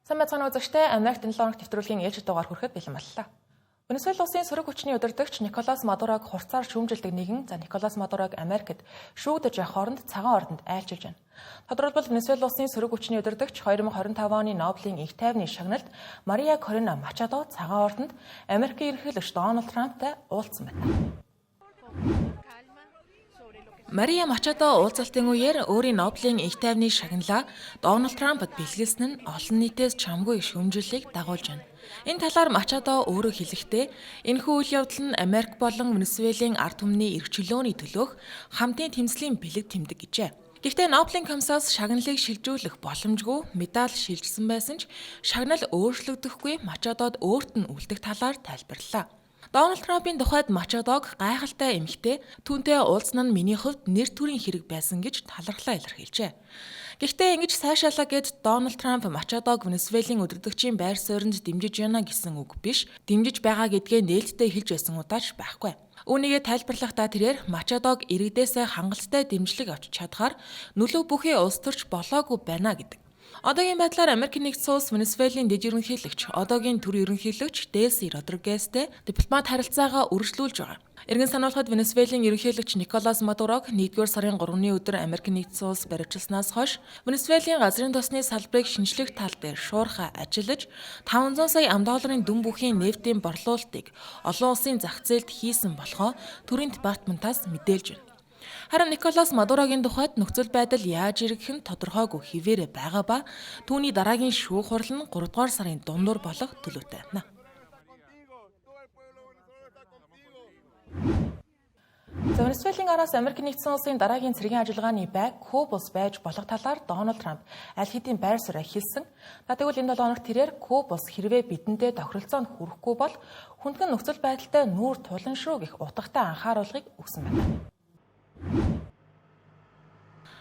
Сайн байцгаана үзэгчдээ, Америкт 7 хоногт нэвтрүүлгийн ээлжит дугаар хүрэхэд бэлэн боллоо. Венесуэл улсын сөрөг хүчний удирдагч Николас Мадурог хурцаар шүүмжилдэг нэгэн, за Николас Мадурог Америкт шүүгдэж явах хооронд Цагаан ордонд айлчилж байна. Тодорхойлбол, Венесуэл улсын сөрөг хүчний удирдагч 2025 оны Нобелийн энх тайвны шагналт Мария Корина Мачадо Цагаан ордонд Америкийн ерөнхийлөгч Дональд Трамптай уулзсан байна. Мария Мачадо уулзалтын үеэр өөрийн Нобелийн энх тайвны шагналаа Дональд Трампд бэлгэлсэн нь олон нийтээс чамгүй шүүмжлэлийг дагуулж байна. Энэ талаар Мачадо өөрөө хэлэхдээ, энэхүү үйл явдал нь Америк болон Венесуэлийн ард түмний эрх чөлөөний төлөөх хамтын тэмцлийн бэлэг тэмдэг гэжээ. Гэхдээ Нобелийн комиссаас шагналыг шилжүүлэх боломжгүй медаль шилжсэн байсан ч шагнал өөрчлөгдөхгүй, Мачадод өөрт нь үлдэх талаар тайлбарлалаа. Дональд Трампын тухайд Мачадог гайхалтай эмэгтэй, түүнтэй уулзсан нь миний хувьд нэр төрийн хэрэг байсан гэж талархлаа илэрхийлжээ. Гэхдээ ингэж сайшаалаа гээд Дональд Трамп Мачадог Венесуэлийн удирдагчийн байр суурьнд дэмжиж байна гэсэн үг биш. Дэмжиж байгаа гэдгээ нээлттэй хэлж байсан удаач байхгүй. Үүнийгээ тайлбарлахдаа тэрээр Мачадог иргэдээсээ хангалттай дэмжлэг авч чадахаар нөлөө бүхий улс төрч болоогүй байна гэдэг. Одоогийн байдлаар Америк нэгдсэн улс Венесуэлийн дэд ерөнхийлөгч, одоогийн төр ерөнхийлөгч Делси Родригестэй дипломат харилцаагаа үргэлжлүүлж байгаа. Эргэн сануулхад, Венесуэлийн ерөнхийлөгч Николас Мадурог 1-р сарын 3-ны өдөр Америк нэгдсэн улс баривчилснаас хойш Венесуэлийн газрын тосны салбарыг шинжлэх тал дээр шуурхай ажиллаж, 500 сая ам долларын дүн бүхийн нефтийн борлуулалтыг олон улсын зах зээлд хийсэн болохоо төрийн департаментаас мэдээлж байна. Харин Николас Мадурогийн тухайд нөхцөл байдал яаж эргэх нь тодорхойгүй хэвээрээ байгаа ба түүний дараагийн шүүх хурал нь 3 дугаар сарын дундуур болох төлөвтэй байна. За, Венесуэлийн араас Америк нэгдсэн улсын дараагийн цэргийн ажиллагааны байг Куб улс байж болох талаар Дональд Трамп аль хэдийн байр сууриа хэлсэн. За, тэгвэл энэ 7 хоногт тэрээр Куб улс хэрвээ бидэнтэй тохиролцоонд хүрэхгүй бол хүндгэн нөхцөл байдалтай нүүр тулан шүү гэх утгатай анхааруулгыг өгсөн байна.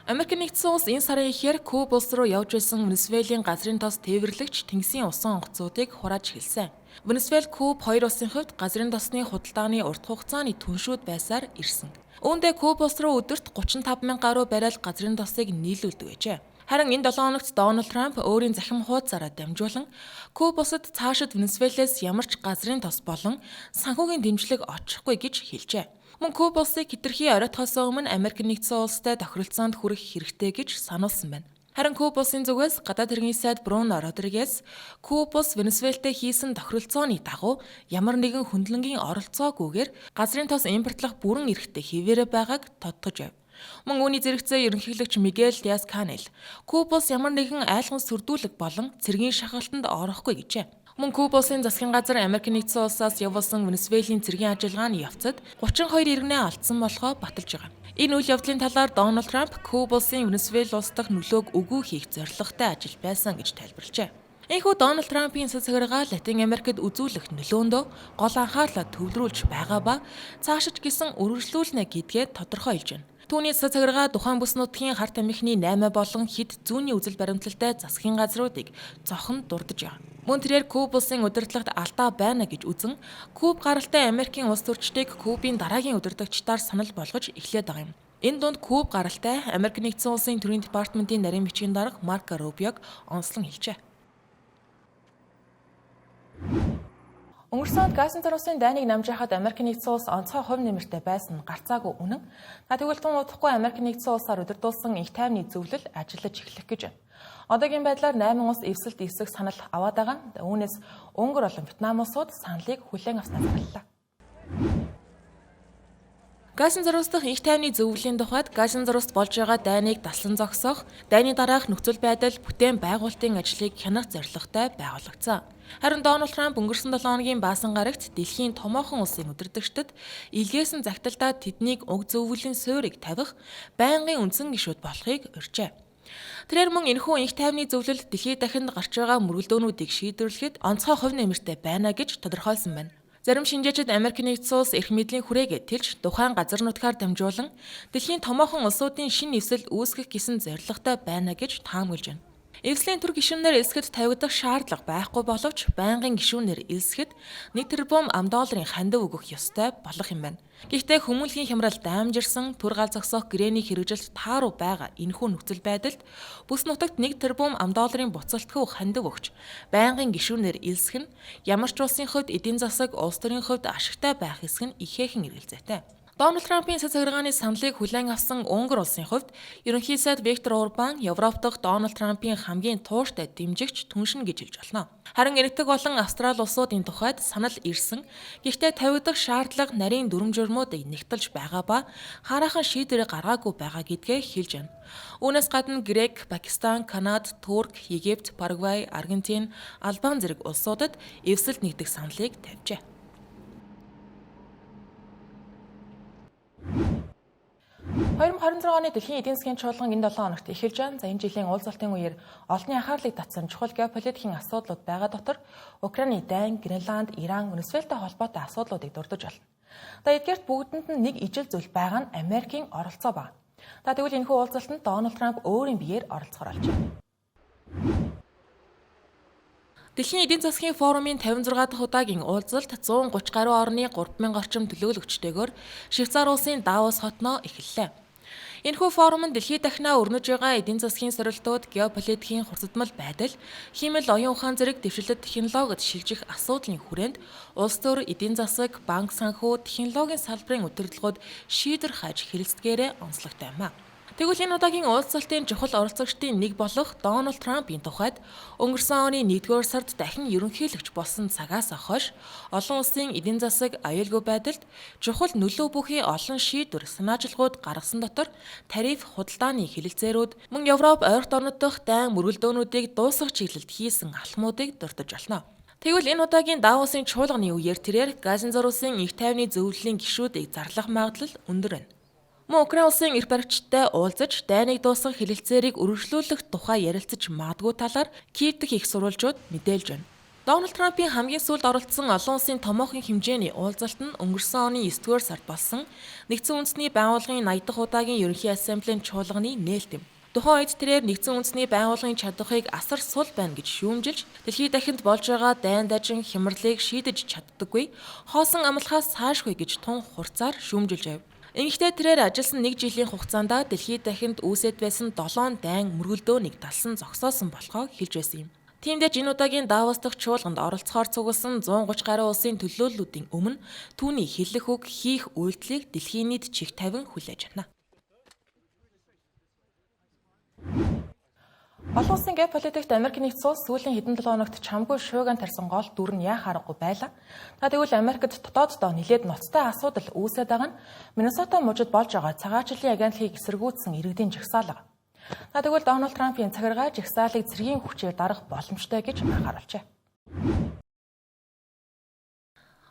Америк нэгдсэн улс энэ сарын эхээр Куб улс руу явж байсан Венесуэлийн газрын тос тээвэрлэгч тэнгисийн усан онгоцуудыг хурааж эхэлсэн. Венесуэл, Куб хоёр улсын хувьд газрын тосны худалдааны урт хугацааны түншүүд байсаар ирсэн. Үүндээ Куб улс руу өдөрт 35 мянган гаруй баррел газрын тосыг нийлүүлдэг байжээ. Харин энэ 7 хоногт Дональд Трамп өөрийн захим хуудасаараа дамжуулан Куб улсад цаашид Венесуэлээс ямар ч газрын тос болон санхүүгийн дэмжлэг очихгүй гэж хэлжээ. Мөн Куб улсыг хэтэрхий оройтхоос өмнө Америк нэгдсэн улстай тохиролцоонд хүрэх хэрэгтэй гэж сануулсан байна. Харин Куб улсын зүгээс гадаад хэргийн сайд Бруно Родригес Куб улс Венесуэлтэй хийсэн тохиролцооны дагуу ямар нэгэн хөндлөнгийн оролцоогүйгээр газрын тос импортлох бүрэн эрхтэй хэвээрээ байгааг тодтогч байв. Мөн үүний зэрэгцээ ерөнхийлөгч Мигель Диас Канел Куб улс ямар нэгэн айлган сүрдүүлэг болон цэргийн шахалтанд орохгүй гэжээ. Мөн Куб улсын засгийн газар Америк нэгдсэн улсаас явуулсан Венесуэлийн цэргийн ажиллагааны явцад 32 иргэнээ алдсан болохоо баталж байгаа. Энэ үйл явдлын талаар Дональд Трамп Куб улсын Венесуэл улс дахь нөлөөг үгүй хийх зорилготой ажил байсан гэж тайлбарлажээ. Энэхүү Дональд Трампын засаг захиргаа Латин Америкт үзүүлэх нөлөөндөө гол анхаарлаа төвлөрүүлж байгаа ба цаашид гэсэн үргэлжлүүлнэ гэдгээ тодорхой хэлж байна. Түүний засаг захиргаа тухайн бүс нутгийн хар тамхины 8 болон хэд зүүнний үзэл баримтлалтай засгийн газруудыг зохон дурдж байгаа. Мөн тэрээр Куб улсын удирдлагад алдаа байна гэж үзэн, Куб гаралтай Америкийн улс төрчдийг Кубын дараагийн удирдагчдаар санал болгож эхлээд байгаа юм. Энэ дунд Куб гаралтай Америк нэгдсэн улсын төрийн департаментын нарийн бичгийн дарга Марко Рубиог онцлон хэлжээ. Өнгөрсөн онд газын зурвасын дайныг намжаахад Америк нэгдсэн улс онцгой хувь нэмэртэй байсан нь гарцаагүй үнэн. За, тэгвэл тун удахгүй Америк нэгдсэн улсаар удирдуулсан энх тайвны зөвлөл ажиллаж эхлэх гэж байна. Одоогийн байдлаар 8 улс эвсэлт эсэх санал аваад байгаа. Үүнээс Унгар болон Вьетнам улсууд саналыг хүлээн авснаа зарлалаа. Газын зурвас дахь энх тайвны зөвлөлийн тухайд газын зурваст болж байгаа дайныг таслан зогсоох, дайны дараах нөхцөл байдал бүтээн байгуулалтын ажлыг хянах зорилготой байгуулагдсан. Харин Дональд Трамп өнгөрсөн 7 хоногийн баасан гарагт дэлхийн томоохон улсын удирдагчдад илгээсэн захидалдаа тэднийг уг зөвлөлийн суурийг тавих байнгын үндсэн гишүүд болохыг урьжээ. Тэрээр мөн энэхүү энх тайвны зөвлөл дэлхийд дахинд гарч байгаа мөргөлдөөнүүдийг шийдвэрлэхэд онцгой хувь нэмэртэй байна гэж тодорхойлсон байна. Зарим шинжээчид Америк нэгдсэн улс эрх мэдлийн хүрээгээ тэлж, тухайн газар нутгаар дамжуулан дэлхийн томоохон улсуудын шинэ эвсэл үүсгэх гэсэн зорилготой байна гэж таамаглаж байна. Эвслийн төр гишүүнээр элсэхэд тавигдах шаардлага байхгүй боловч байнгын гишүүнээр элсэхэд 1 тэрбум ам долларын хандив өгөх ёстой болох юм байна. Гэхдээ хүмүүнлэгийн хямрал даймжирсан төр гал зогсоох гэрээний хэрэгжилт тааруу байгаа энэхүү нөхцөл байдалд бүс нутагт 1 тэрбум ам долларын буцалтгүй хандив өгч байнгын гишүүнээр элсэх нь ямар ч улсын хувьд эдийн засаг, улс төрийн хувьд ашигтай байх хэсэг нь ихээхэн эргэлзээтэй. Дональд Трампын засаг захиргааны саналыг хүлээн авсан Унгар улсын хувьд ерөнхий сайд Виктор Орбан Европ дахь Дональд Трампын хамгийн тууштай дэмжигч түншин гэж хэлж болно. Харин Энэтхэг болон Австрали улсуудын тухайд санал ирсэн. Гэхдээ тавигдах шаардлага нарийн дүрэм журмуудыг нэгтэлж байгаа ба хараахан шийдвэрийг гаргаагүй байгаа гэдгээ хэлж байна. Үүнээс гадна Грек, Пакистан, Канада, Турк, Египт, Парагвай, Аргентин, Албан зэрэг улсуудад эвсэлд нэгдэх саналыг тавьжээ. 2026 оны дэлхийн эдийн засгийн чуулган энэ 7 хоногт эхэлж байна. За энэ жилийн уулзалтын үеэр олонний анхаарлыг татсан чухал геополитикийн асуудлууд байгаа дотор Украины дайн, Гренланд, Иран, Венесуэлатай холбоотой асуудлуудыг дурдж болно. За эдгээрт бүгдэнд нь нэг ижил зүйл байгаа нь Америкийн оролцоо байна. За тэгвэл энэхүү уулзалтанд Дональд Трамп өөрийн биеэр оролцохоор болжээ. Дэлхийн эдийн засгийн форумын 56 дахь удаагийн уулзалт 130 гаруй орны 3000 орчим төлөөлөгчтэйгээр Швейцар улсын Давос хотноо эхэллээ. Энэхүү форум нь дэлхийд дахнаа өрнөж байгаа эдийн засгийн сорилтууд, геополитикийн хурцдмал байдал, хиймэл оюун ухаан зэрэг дэвшилтэт технологид шилжих асуудлын хүрээнд улс төр, эдийн засаг, банк санхүү, технологийн салбарын удирдлагууд шийдвэр хайж хэлэлцдгээрээ онцлогтой юм а. Тэгвэл энэ удаагийн уулзалтын чухал оролцогчдын нэг болох Дональд Трампын тухайд өнгөрсөн оны 1-р сард дахин ерөнхийлөгч болсон цагаас хойш олон улсын эдийн засаг аюулгүй байдалд чухал нөлөө бүхий олон шийдвэр санаачилгууд гаргасан дотор тариф, худалдааны хэлэлцээрүүд, мөн Европ ойрт орнод дахь дайн мөргөлдөөнүүдийг дуусгах чиглэлд хийсэн алхмуудыг дурдж болно. Тэгвэл энэ удаагийн Давосын чуулганы үеэр тэрээр газын зур улсын их тайвны зөвлөлийн гишүүдийг зарлах магадлал өндөр байна. Мөн Украин улсын эрх баригчтай уулзаж, дайныг дуусгах хэлэлцээрийг өргөжлүүлэх тухай ярилцаж магадгүй талаар Киев дэх их сурвалжууд мэдээлж байна. Дональд Трампын хамгийн сүүлд оролцсон олон улсын томоохон хэмжээний уулзалт нь өнгөрсөн оны 9-р сард болсон Нэгдсэн Үндэсний Байгууллагын 80 дахь удаагийн Ерөнхий Ассамблеийн чуулганы нээлт юм. Тухайн үед тэрээр Нэгдсэн Үндэсний Байгууллагын чадварыг асар сул байна гэж шүүмжилж, дэлхийд дахинд болж байгаа дайн дажин хямралыг шийдэж чаддаггүй, хоосон амлахаас цаашгүй гэж тун хурцаар шүүмжилж байв. Ингэхдээ тэрээр ажилласан нэг жилийн хугацаанд дэлхийд дахинд үүсэт байсан 7 дайн мөргөлдөөнийг далсан зогсоосон болохоо хэлж байсан юм. Тиймдээ ч энэ удаагийн Давос дахь чуулганд оролцохоор цугласан 130 гаруй улсын төлөөллүүдийн өмнө түүний хэллэх үг хийх үйлдэлийг дэлхийн нийт чих тавин хүлээж байна. Олон улсын геополитикт Америк нэгдсэн улс сүүлийн хэдэн 7 хоногт чамгүй шуугиан тарьсан гол дүр нь яах аргагүй байлаа. Та тэгвэл Америкт дотооддоо нилээд ноцтой асуудал үүсээд байгаа нь Миннесота мужид болж байгаа цагаачлалын агентлагийг эсэргүүцсэн иргэдийн жагсаалга. Та тэгвэл Дональд Трампын захиргаа жагсаалыг цэргийн хүчээр дарах боломжтой гэж анхааруулжээ.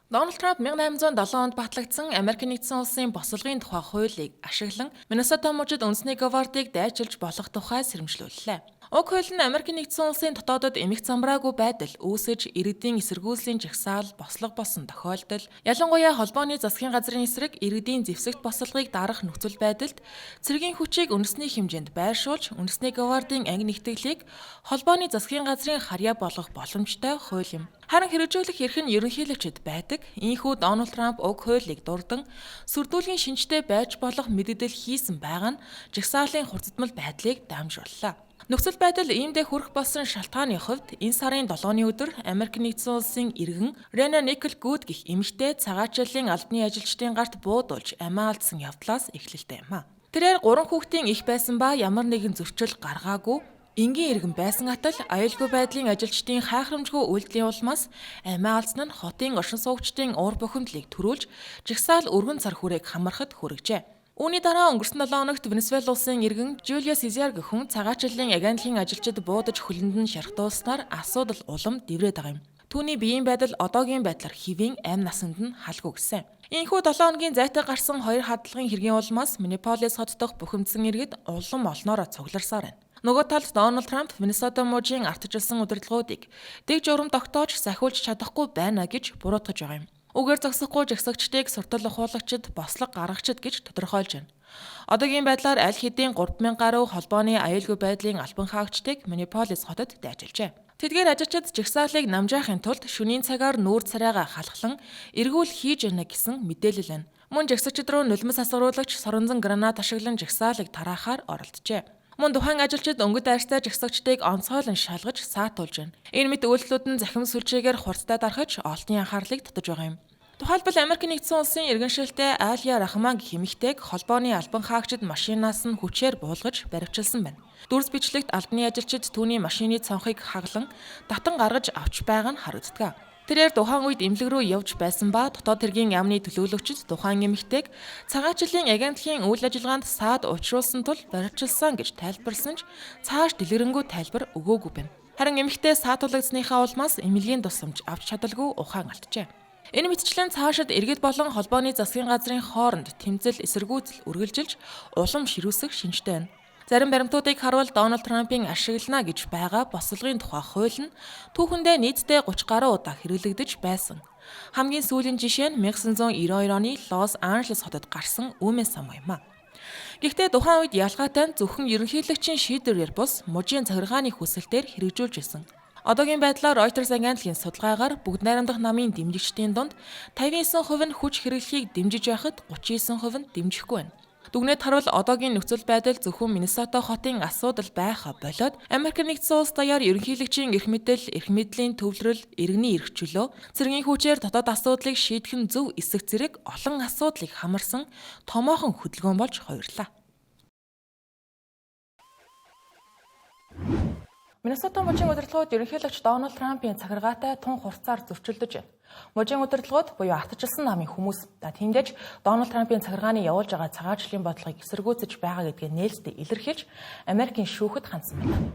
Дональд Трамп 1807 онд батлагдсан Америк нэгдсэн улсын босолгын тухай хуулийг ашиглан Миннесота мужид үндэсний гвардыг дайчилж болох тухай сэрэмжлүүллээ. Уг хууль нь Америк нэгдсэн улсын дотоодод эмх замбраагүй байдал үүсэж иргэдийн эсэргүүцлийн жагсаал бослого болсон тохиолдол, ялангуяа холбооны засгийн газрын эсрэг иргэдийн зэвсэгт бослогыг дарах нөхцөл байдалд цэргийн хүчийг үндэсний хэмжээнд байршуулж үндэсний гвардын анги нэгтгэлийг холбооны засгийн газрын харьяа болгох боломжтой хууль юм. Харин хэрэгжүүлэх эрх нь ерөнхийлөгчид байдаг. Ийхүү Дональд Трамп уг хуулийг дурдан сүрдүүлгийн шинжтэй байж болох мэдэгдэл хийсэн байгаа нь жагсаалын хурцдмал байдлыг дамжууллаа. Нөхцөл байдал иймдээ хүрэх болсон шалтгааны хувьд энэ сарын 7-ны өдөр Америк нэгдсэн улсын иргэн Рена Никол Гүд гэх эмэгтэй цагаачлалын албаны ажилчдын гарт буудулж амиа алдсан явдлаас эхлэлтэй юм а. Тэрээр 3 хүүхдийн их байсан ба ямар нэгэн зөрчил гаргаагүй энгийн иргэн байсан атал аюулгүй байдлын ажилчдын хайхрамжгүй үйлдэлийн улмаас амиа алдсан нь хотын оршин суугчдын уур бухимдлыг төрүүлж жагсаал өргөн цар хүрээг хамрахад хүргэжээ. Үүний дараа өнгөрсөн 7 хоногт Венесуэл улсын иргэн Жулио Сезар гэх хүн цагаачлалын агентлагийн ажилчид буудаж хөлөнд нь шархтуулснаар асуудал улам дэврээд байгаа юм. Түүний биеийн байдал одоогийн байдлаар хэвийн амь насанд нь халгүй гэсэн. Ийхүү 7 хоногийн зайтай гарсан хоёр хадлагын хэргийн улмаас Миннеаполис хот дахь бухимдсан иргэд улам олноороо цугларсаар байна. Нөгөө талд Дональд Трамп Миннесота мужийн ардчилсан удирдлагуудыг дэг журам тогтоож сахиулж чадахгүй байна гэж буруутгаж байгаа юм. Үгээр зогсохгүй жагсагчдыг суртал ухуулагчид, бослого гаргагчид гэж тодорхойлж байна. Одоогийн байдлаар аль хэдийн 3000 гаруй холбооны аюулгүй байдлын албан хаагчдыг Миннеаполис хотод дайчилжээ. Тэдгээр ажилчид жагсаалыг намжаахын тулд шөнийн цагаар нүүр царайгаа халахлан эргүүл хийж байна гэсэн мэдээлэл байна. Мөн жагсагчид руу нулимс асгаруулагч соронзон гранат ашиглан жагсаалыг тараахаар оролджээ. Мөн тухайн ажилчид өнгөт арьстай жагсагчдыг онцгойлон шалгаж саатуулж байна. Энэ мэт үйлдэлүүд нь захим сүлжээгээр хурцтай дарахж олонний анхаарлыг татаж байгаа юм. Тухайлбал Америк нэгдсэн улсын иргэншилтэй Алия Рахман гэх эмэгтэйг холбооны албан хаагчид машинаас нь хүчээр буулгаж баривчилсан байна. Дүрс бичлэгт албаны ажилчид түүний машины цонхыг хаглан татан гаргаж авч байгаа нь харагддаг. Тэрээр тухайн үед эмнэлэг рүү явж байсан ба дотоод хэргийн яамны төлөөлөгчид тухайн эмэгтэйг цагаачлалын агентлагийн үйл ажиллагаанд саад учруулсан тул баривчилсан гэж тайлбарласан ч цааш дэлгэрэнгүй тайлбар өгөөгүй байна. Харин эмэгтэй саатуулагдсаныхаа улмаас эмнэлгийн тусламж авч чадалгүй ухаан алджээ. Энэ мэтчлэн цаашид иргэд болон холбооны засгийн газрын хооронд тэмцэл эсэргүүцэл үргэлжилж улам ширүүсэх шинжтэй байна. Зарим баримтуудыг харуул Дональд Трампын ашиглана гэж байгаа босолгын тухай хууль нь түүхэндээ нийтдээ 30 гаруй удаа хэрэглэгдэж байсан. Хамгийн сүүлийн жишээ нь 1992 оны Лос Анжелес хотод гарсан Үмэн сан юм а. Гэхдээ тухайн үед ялгаатай нь зөвхөн ерөнхийлөгчийн шийдвэрээр бус мужийн захиргааны хүсэлтээр хэрэгжүүлж исэн. Одоогийн байдлаар Reuters агентлагийн судалгаагаар бүгд найрамдах намын дэмжигчдийн дунд 59% нь хүч хэрэглэхийг дэмжиж байхад 39% нь дэмжихгүй байна. Дүгнээд харуул одоогийн нөхцөл байдал зөвхөн Миннесота хотын асуудал байхаа болоод Америк нэгдсэн улс даяар ерөнхийлөгчийн эрх мэдэл, эрх мэдлийн төвлөрөл, иргэний эрх чөлөө, цэргийн хүчээр дотоод асуудлыг шийдэх нь зөв эсэх зэрэг олон асуудлыг хамарсан томоохон хөдөлгөөн болж хувирлаа. Миннесота мужийн удирдлагууд ерөнхийлөгч Дональд Трампын захиргаатай тун хурцаар зөрчилдөж байна. Мужийн удирдлагууд буюу ардчилсан намын хүмүүс тэндэж Дональд Трампын захиргааны явуулж байгаа цагаачлалын бодлогыг эсэргүүцэж байгаа гэдгээ нээлттэй илэрхийлж Америкийн шүүхэд хандсан байна.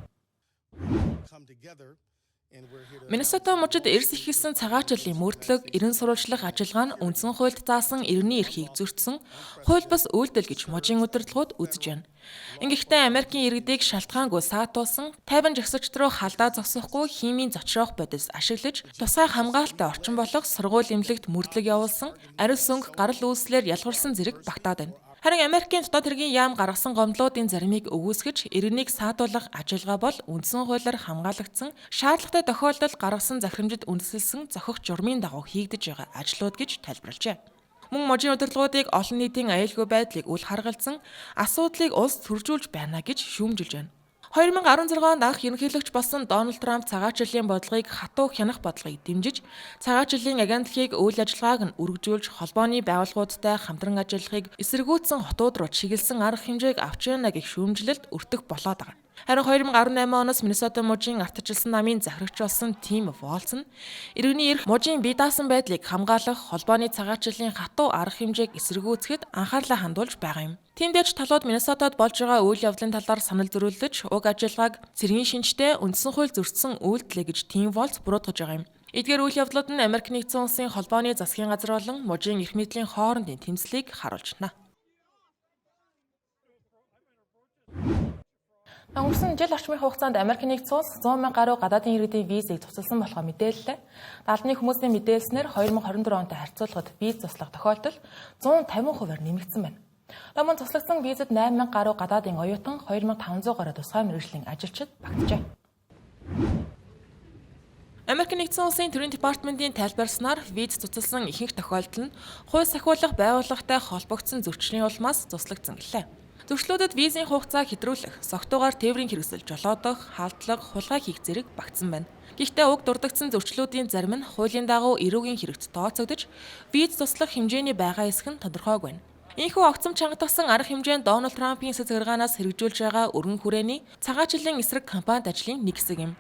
Миннесота мужид эрс ихэлсэн цагаачлалын мөрдлөг, эрен сурвалжлах ажиллагаа нь үндсэн хуульд заасан иргэний эрхийг зөрчсөн хууль бус үйлдэл гэж мужийн удирдлагууд үзэж байна. Ингэхдээ Америкийн иргэдийг шалтгаангүй саатуулсан 50 жагсагчд руу халдаа зогсохгүй химийн зочроох бодис ашиглаж тусгай хамгаалалтай орчин болох сургууль эмнэлэгт мөрдлөг явуулсан ариус өнгө гарал үүслээр ялгуурсан зэрэг багтаад байна. Харин Америкийн дотоод хэргийн яам гаргасан гомдлуудын заримыг өгөөсгөж иргэнийг саатуулах ажиллагаа бол үндсэн хуулиар хамгаалагдсан шаардлагатай тохиолдолд гаргасан захирамжид үндэслэсэн зохих журмын дагуу хийгдэж байгаа ажлууд гэж тайлбарлажээ. Мөн мужийн удирдлагуудыг олон нийтийн аюулгүй байдлыг үл харгалзан асуудлыг улс төржүүлж байна гэж шүүмжилж байна. 2016 онд анх ерөнхийлөгч болсон Дональд Трамп цагаачлалын бодлогыг хатуу хянах бодлогыг дэмжиж, цагаачлалын агентлагийг үйл ажиллагааг нь өргөжүүлж, холбооны байгууллагуудтай хамтран ажиллахыг эсэргүүцсэн хотууд руу чиглэсэн арга хэмжээг авч байна гэх шүүмжлэлд өртөх болоод байгаа. Харин 2018 оноос Миннесота мужийн ардчилсан намын захирагч болсон Тим Волц нь иргэний эрх мужийн бие даасан байдлыг хамгаалах холбооны цагаачлалын хатуу арга хэмжээг эсэргүүцэхэд анхаарлаа хандуулж байгаа юм. Тиймдээч талууд Миннесотад болж байгаа үйл явдлын талаар санал зөрүүлж, уг ажиллагааг цэргийн шинжтэй үндсэн хууль зөрчсөн үйлдэлээ гэж Тим Волц буруутгаж байгаа юм. Эдгээр үйл явдлууд нь Америк нэгдсэн улсын холбооны засгийн газар болон мужийн эрх мэдлийн хоорондын тэмцлийг харуулж байна. Өнгөрсөн жил орчмын хугацаанд Америк нэгдсэн улс 100 мянга гаруй гадаадын иргэдийн визийг цуцласан болохоо мэдээллээ. Албаны хүмүүсийн мэдээлснээр 2024 онтой харьцуулахад виз цуцлах тохиолдол 150%-аар нэмэгдсэн байна. Мөн цуцлагдсан визэд 8 мянга гаруй гадаадын оюутан, 2500 гаруй тусгай мэргэжлийн ажилчид багтжээ. Америк нэгдсэн улсын төрийн департаментийн тайлбарснаар виз цуцласан ихэнх тохиолдол нь хууль сахиулах байгууллагатай холбогдсон зөрчлийн улмаас цуцлагдсан гэлээ. Зөрчлүүдэд визийн хугацааг хэтрүүлэх, согтуугаар тээврийн хэрэгсэл жолоодох, халдлага, хулгай хийх зэрэг багтсан байна. Гэхдээ уг дурддагдсан зөрчлүүдийн зарим нь хуулийн дагуу эрүүгийн хэрэгт тооцогдож, виз туслах хэмжээний байгаа эсэх нь тодорхойгүй байна. Ийхүү огцом чангатгсан арга хэмжээнд Дональд Трампын захиргаанаас хэрэгжүүлж байгаа өргөн хүрээний цагаачлалын эсрэг кампанит ажлын нэг хэсэг юм.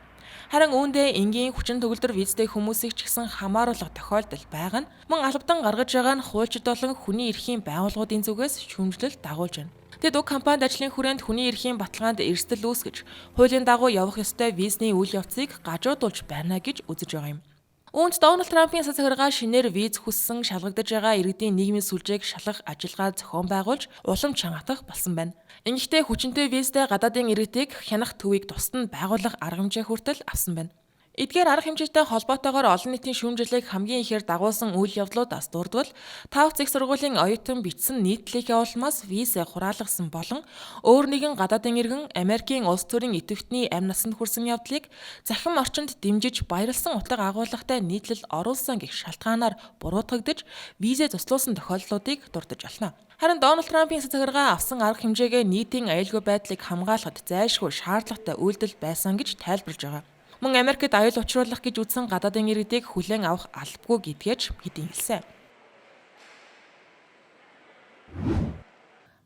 Харин үүндээ энгийн хүчин төгөлдөр визтэй хүмүүсийг ч гэсэн хамааруулах тохиолдол байгаа нь мөн албадан гаргаж байгаа нь хуульчид болон хүний эрхийн байгууллагуудын зүгээс шүүмжлэл дагуулж байна. Тэд уг кампанит ажлын хүрээнд хүний эрхийн баталгаанд эрсдэл үүсгэж, хуулийн дагуу явах ёстой визний үйл явцыг гажуудуулж байна гэж үзэж байгаа юм. Үүнд Дональд Трампын захиргаа шинээр виз хүссэн шалгагдаж байгаа иргэдийн нийгмийн сүлжээг шалгах ажиллагаа зохион байгуулж улам чангатах болсон байна. Ингэхдээ хүчинтэй визтэй гадаадын иргэдийг хянах төвийг тусад нь байгуулах арга хэмжээ хүртэл авсан байна. Эдгээр арга хэмжээтэй холбоотойгоор олон нийтийн шүүмжлэлийг хамгийн ихээр дагуулсан үйл явдлуудаас дурдвал Тавц их сургуулийн оюутан бичсэн нийтлэлийнхээ улмаас визээ хураалгасан болон өөр нэгэн гадаадын иргэн Америкийн улс төрийн идэвхтний амь насанд хүрсэн явдлыг захим орчинд дэмжиж баярлсан утга агуулгатай нийтлэл оруулсан гэх шалтгаанаар буруутгагдаж визээ цуцлуулсан тохиолдлуудыг дурдаж болно. Харин Дональд Трампын захиргаа авсан арга хэмжээгээ нийтийн аюулгүй байдлыг хамгаалахад зайлшгүй шаардлагатай үйлдэл байсан гэж тайлбарлаж байгаа. Мөн Америкт аюул учруулах гэж үзсэн гадаадын иргэдийг хүлээн авах албагүй гэдгээ ч хэдийн хэлсэн.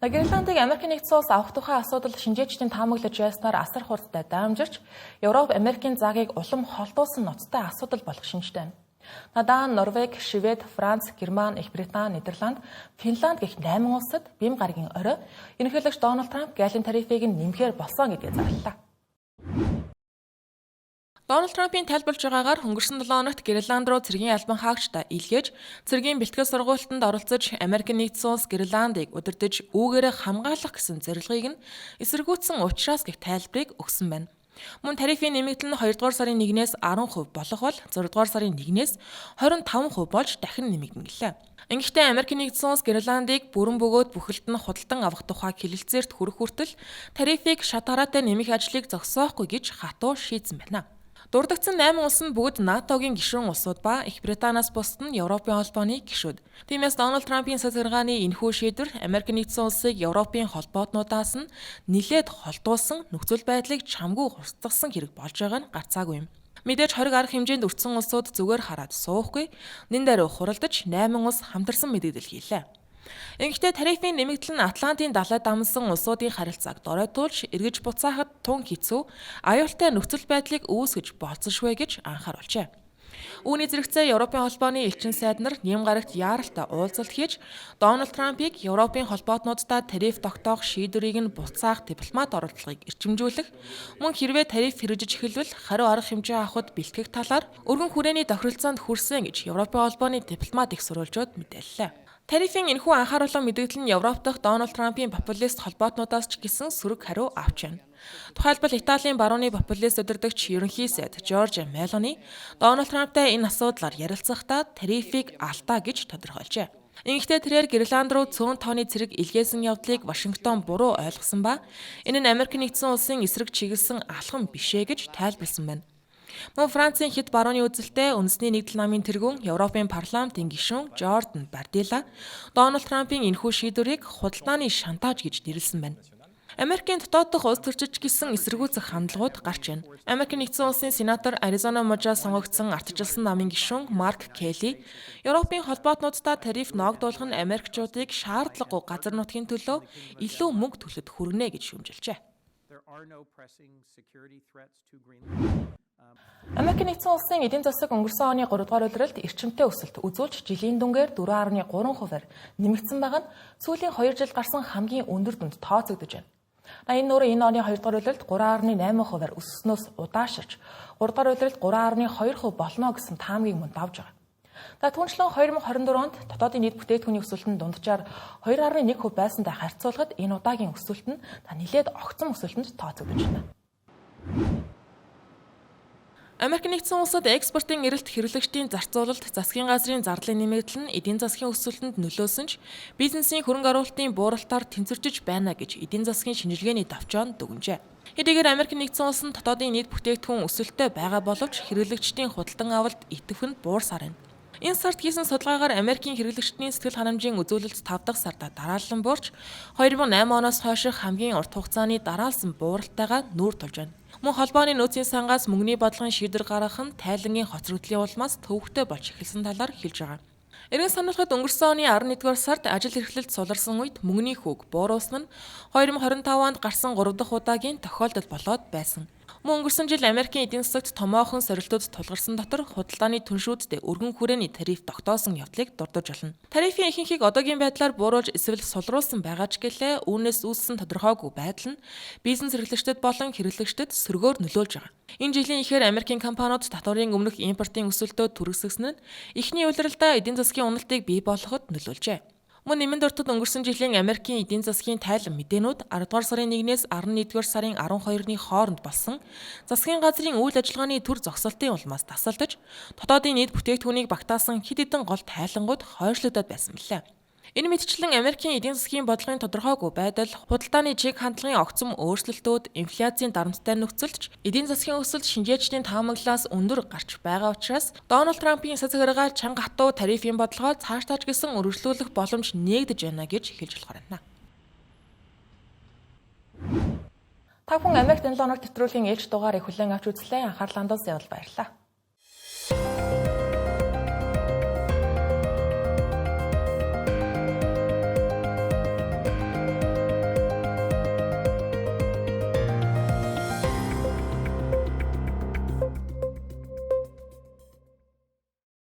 Гренландыг Америк нэгдсэн улс авах тухай асуудал шинжээчдийн таамаглаж байснаар асар хурдтай даамжирч, Европ Америкийн заагийг улам холдуулсан ноцтой асуудал болох шинжтэй. Дан, Норвег, Швед, Франц, Герман, Их Британи, Нидерланд, Финланд гэх 8 улсад бим гарагийн орой ерөнхийлөгч Дональд Трамп галийн тарифыг нь нэмэхээр болсон гэдгээ зарлалаа. Дональд Трампын тайлбарлаж байгаагаар өнгөрсөн 7 хоногт Гренланд руу цэргийн албан хаагчдаа илгээж, цэргийн бэлтгэл сургуультанд оролцож, Америк нэгдсэн улс Гренландыг удирдах үүгээрээ хамгаалах гэсэн зорилгыг нь эсэргүүцсэн учраас гэх тайлбарыг өгсөн байна. Мөн тарифын нэмэгдэл нь 2 дугаар сарын 1-ээс 10% болох бол 6 дугаар сарын 1-ээс 25% болж дахин нэмэгдэнэ гэлээ. Ингэхдээ Америк нэгдсэн улс Гренландыг бүрэн бөгөөд бүхэлд нь худалдан авах тухай хэлэлцээрт хүрэх хүртэл тарифыг шат хараатай нэмэх ажлыг зогсоохгүй гэж хатуу шийдсэн байна. Дурдагдсан 8 улс нь бүгд НАТО-гийн гишүүн улсууд ба Их Британиас бусад нь Европын холбооны гишүүд. Тиймээс Дональд Трампын захиргааны энэхүү шийдвэр Америк нэгдсэн улсыг Европын холбоотнуудаас нь нилээд холдуулсан нөхцөл байдлыг чамгүй хурцласан хэрэг болж байгаа нь гарцаагүй юм. Мэдээж хориг арга хэмжээнд өртсөн улсууд зүгээр хараад суухгүй, нэн даруй хуралдаж 8 улс хамтарсан мэдээлэл хийлээ. Ингэхдээ тарифын нэмэгдэл нь Атлантын далай дамнасан улсуудын харилцааг доройтуулж, эргэж буцаахад тун хэцүү, аюултай нөхцөл байдлыг үүсгэж болзошгүй гэж анхааруулжээ. Үүний зэрэгцээ Европын холбооны элчин сайд нар нэм гарагт яаралтай уулзалт хийж, Дональд Трампыг Европын холбоотнуудтай тариф тогтоох шийдвэрийг нь буцаах дипломат оролдлогыг эрчимжүүлэх, мөн хэрвээ тариф хэрэгжиж эхэлвэл хариу арга хэмжээ авахд бэлтгэх талаар өргөн хүрээний тохиролцоонд хүрсэн гэж Европын холбооны дипломат их сурвалжууд мэдээллээ. Тарифын энэхүү анхааруулга мэдэгдэл нь Европ дахь Дональд Трампын популист холбоотнуудаас ч гэсэн сөрөг хариу авч байна. Тухайлбал Италийн барууны популист удирдагч ерөнхий сайд Жоржиа Мелони Дональд Трамптай энэ асуудлаар ярилцахдаа тарифыг алдаа гэж тодорхойлжээ. Ингэхдээ тэрээр Гренланд руу цөөн тооны цэрэг илгээсэн явдлыг Вашингтон буруу ойлгосон ба энэ нь Америк нэгдсэн улсын эсрэг чиглэсэн алхам биш ээ гэж тайлбарласан байна. Мөн Францын хэд барууны үзэлтэй үндэсний нэгдэл намын тэргүүн Европын парламентын гишүүн Жордан Бардилла Дональд Трампын энэхүү шийдвэрийг худалдааны шантаж гэж нэрлэсэн байна. Америкийн дотоод дах улс төрчид гэсэн эсэргүүцэх хандлагууд гарч байна. Америк нэгдсэн улсын сенатор Аризона мужаас сонгогдсон ардчилсан намын гишүүн Марк Келли Европын холбоотнуудтай тариф ноогдуулах нь Америкчуудыг шаардлагагүй газар нутгийн төлөө илүү мөнгө төлөхөд хүргэнэ гэж шүүмжилжээ. Америк нэгдсэн улсын эдийн засаг өнгөрсөн оны 3 дугаар улиралд эрчимтэй өсөлт үзүүлж жилийн дүнгээр 4.3%-аар нэмэгдсэн байгаа нь сүүлийн 2 жил гарсан хамгийн өндөр дүнд тооцогдож байна. Энэ нөр энэ оны 2 дугаар улиралд 3.8%-аар өсснөөс удааширч 3 дугаар улиралд 3.2% болно гэсэн таамагийг мөн давж байгаа. За түүнчлэн 2024 онд дотоодын нийт бүтээгдэхүүний өсөлт нь дунджаар 2.1% байсантай харьцуулахад энэ удаагийн өсөлт нь нэлээд огцом өсөлтөнд тооцогдож байна. Америк нэгдсэн улсад экспортын эрэлт хэрэглэгчдийн зарцуулалт, засгийн газрын зардлын нэмэгдэл нь эдийн засгийн өсөлтөнд нөлөөлсөн ч бизнесийн хөрөнгө оруулалтын бууралтаар тэнцвэржиж байна гэж эдийн засгийн шинжилгээний товчоон дүгнжээ. Хэдийгээр Америк нэгдсэн улс нь дотоодын нийт бүтээгдэхүүн өсөлттэй байгаа боловч хэрэглэгчдийн худалдан авалт идэвх нь буурсаар байна. Энэ сард хийсэн судалгаагаар Америкийн хэрэглэгчдийн сэтгэл ханамжийн үзүүлэлт 5 дахь сарда дараалан буурч 2008 оноос хойших хамгийн урт хугацааны дараалсан бууралтайгаа нүүр тулж байна. Мөн холбооны нөөцийн сангаас мөнгөний бодлогын шийдвэр гаргах нь тайлангийн хоцрогдлын улмаас төвөгтэй болж эхэлсэн талаар хэлж байгаа. Эргэн сануулхад өнгөрсөн оны 11-р сард ажил эрхлэлт суларсан үед мөнгөний хүүг бууруулсан нь 2025 онд гарсан 3 дахь удаагийн тохиолдол болоод байсан. Мөн өнгөрсөн жил Америкийн эдийн засагт томоохон сорилтууд тулгарсан дотор худалдааны түншүүддээ өргөн хүрээний тариф тогтоосон явдлыг дурдж болно. Тарифын ихэнхийг одоогийн байдлаар бууруулж эсвэл сулруулсан байгаа ч гэлээ үүнээс үүссэн тодорхойгүй байдал нь бизнес эрхлэгчдэд болон хэрэглэгчдэд сөргөөр нөлөөлж байгаа. Энэ жилийн ихээр Америкийн компаниуд татварын өмнөх импортын өсөлтөө түргэсгэсэн нь эхний улиралдаа эдийн засгийн уналтыг бий болгоход нөлөөлжээ. Мөн нэмэн дуртад өнгөрсөн жилийн Америкийн эдийн засгийн тайлан мэдээнүүд 10 дугаар сарын 1-ээс 11 дугаар сарын 12-ны хооронд болсон засгийн газрын үйл ажиллагааны төр зогсолтын улмаас тасалдаж, дотоодын нийт бүтээгдэхүүнийг багтаасан хэд хэдэн гол тайлангууд хойшлогдоод байсан билээ. Энэ мэтчлэн Америкийн эдийн засгийн бодлогын тодорхойгүй байдал, худалдааны чиг хандлагын огцом өөрчлөлтүүд, инфляцийн дарамттай нөхцөлд эдийн засгийн өсөлт шинжээчдийн таамаглалаас өндөр гарч байгаа учраас Дональд Трампын засаг захиргаа чанга хатуу тарифын бодлогоо цаашдаа ч гэсэн өргөжлүүлэх боломж нээгдэж байна гэж хэлж болохоор байна. Та бүхэн Америкт энэ 7 хоногт нэвтрүүлгийн ээлж дугаарыг хүлээн авч үзлээ. Анхаарлаа хандуулсан явдал баярлалаа.